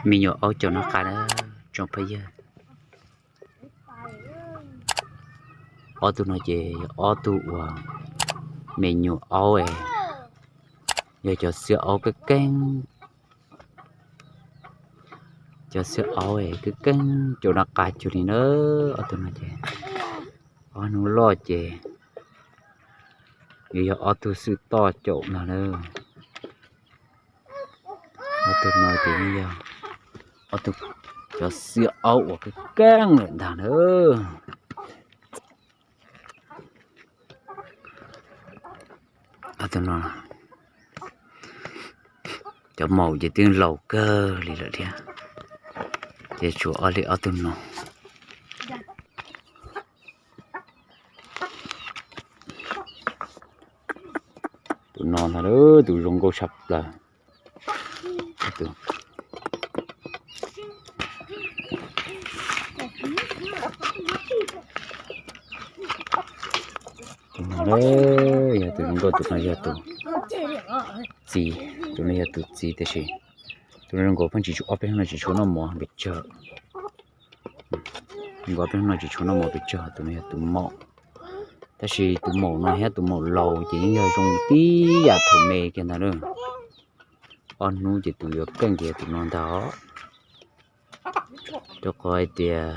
Me nyuam aub caum nab qa na, tsoom phooj ywg. Ob tug no ces yog ob tug uas me nyuam aub, yog cov xiab aub keeb keeb, cov xiab aub keeb keeb caum nab qa cuag li na. Ob tug no ces ob hnub loj ces yuav yog ob tug xwb toj caum no na. Ob tug no ces yeej yog ob tug cov xiab aub uas keeb keeb lawm ntag na. Ob tug no, cov maum ces twb laus kawg li lawm thiab, ces tshuav ob li ob tug no. Tus no ntag, tus zoo nkauj tshaj plaws. Tus no yog tus zoo nkauj, tus no yog tus txiv, tus no yog tus txiv tiam sis tus no zoo nkaus pheej tsis tshuav, ob peb hnub no tsis tshuav noj mov pes tsawg. Nkaus peb hnub no tsis tshuav noj mov pes tsawg, tus no yog tus maum. Tab sis tus maum no thiab tus maum laus ces yeej yog zoo tib yam thaum me kiag ntag na. Ob hnub ces tus yuav keej ces yog tus no ntag. Rau qhov hais tias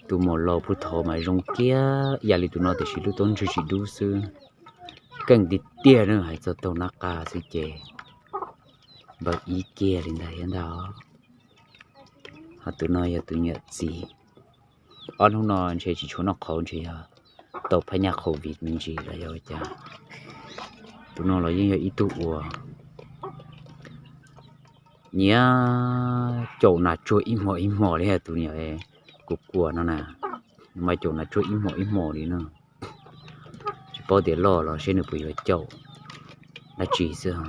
tus maum laus puag thaum mas zoo kiag ib yam li tus no tiam sis lub taub ntswg tsis dub xwb. Keej tiag tiag na, hais txog taug nab qa xwb ces npaum ib kiag li ntag thiab ntag. Ho tus no yog tus nyuam txiv. Ob hnub no ntshe tsis tshuav noj qhauv, ntshe yog tau phab nyaj COVID me ntsis los yog ua cas. Tus no los yeej yog ib tug uas nyiam caum nas tsuag ib hmos ib hmos li tus nyuam kuv kuas no na. Nws mas caum nas tsuag ib hmos ib hmos li no. Tsis paub tias loj los seb nws puas yuav caum dab tsi xwb.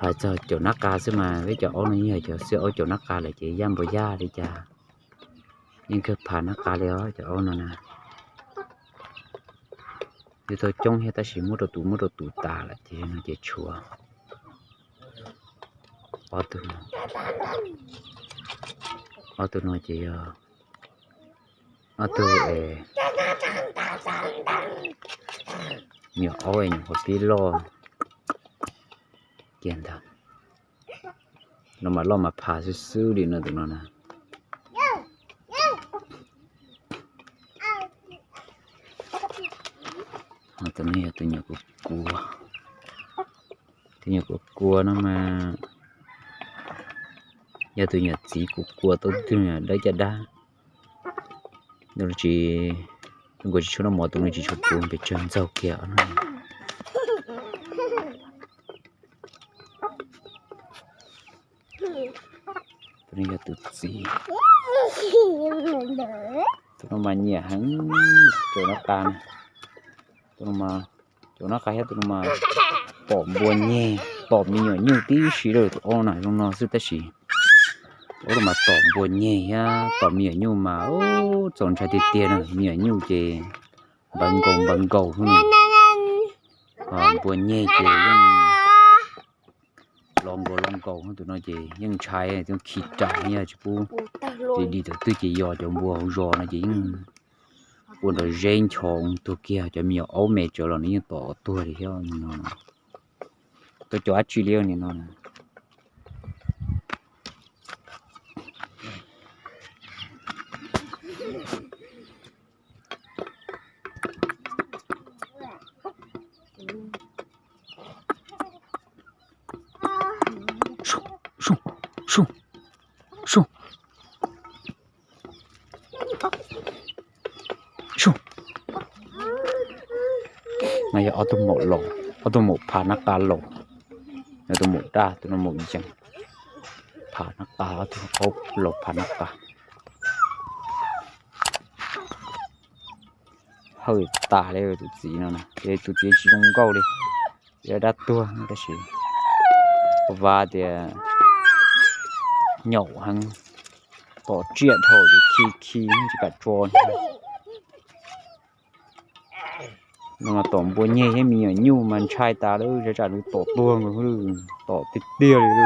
Hais txog caum nab qa xwb mas peb cov aub no yeej yog cov xiab aub caum nab qa lawm ces yaj npua yaj li cas yeej kawg phav nab qa li os cov aub no na. Twb tau coob thiab tab sis muab rau tus muab rau tus tas lawm ces no ces tshuav ob tug no. Ob tug no ces yog ob tug es nyuam aub es nyuam qhuav pib loj kiag ntag. No mas loj mas phav xwb xwb li no tus no na. Tus no yog tus nyuam kuv kuas. Tus nyuam kuv kuas no mas yog tus nyuam txiv kuv kuas tau twg dawb caj dab. Nws tsis, nws kuj tsis tshua noj mov, tus nws tsis tshua puv pes tsawg ntxaug kiag. Tus no yog tus txiv. Tus no mas nyiam heev caum nab qa. Tus no mas caum nab qa thiab tus no mas tom npua nyeg, tom me nyuam nyuj tib si lawm. Tus aub na zoo no xwb tab sis tus aub no mas tom npua nyeg thiab tom me nyuam nyuj mas txaus ntshai tiag tiag na. Me nyuam nyuj ces npawv nkaus npawv nkaus xwb na. Npua nyeg ces yeej los nkaus los nkaus, tus no ces yeej ntshai, yeej khi rais, yog tsis pub ces dim thaum twg ces yog cov npua hauv zos no ces yeej ua nrov zeb ncho tuag kiag. Cov me nyuam aub me tsawv los nws yeej tom tuag li thiab no. Tau caum dab tsi li nim no. No yog ob tug maum laus, ob tug maum phav nab qa laus. Ob tug maum daj, tus no maum yees, phav nab qa, ob tug aub laus phav nab qa. Hawj tas li tus txiv no, ces tus txiv tsis zoo nkauj li, yog dab tuag tab sis vam tias nyaum heev, tom tsiaj dhau ces khi khi tsis kam tso. No mas tom npua nyeg thiab me nyuam nyuj mas ntshai tas lawm, tsam nws tom tuag nkaus, tom tiag tiag li.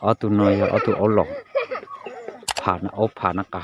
Ob tug no yog ob tug aub los, phav aub phav nab qa.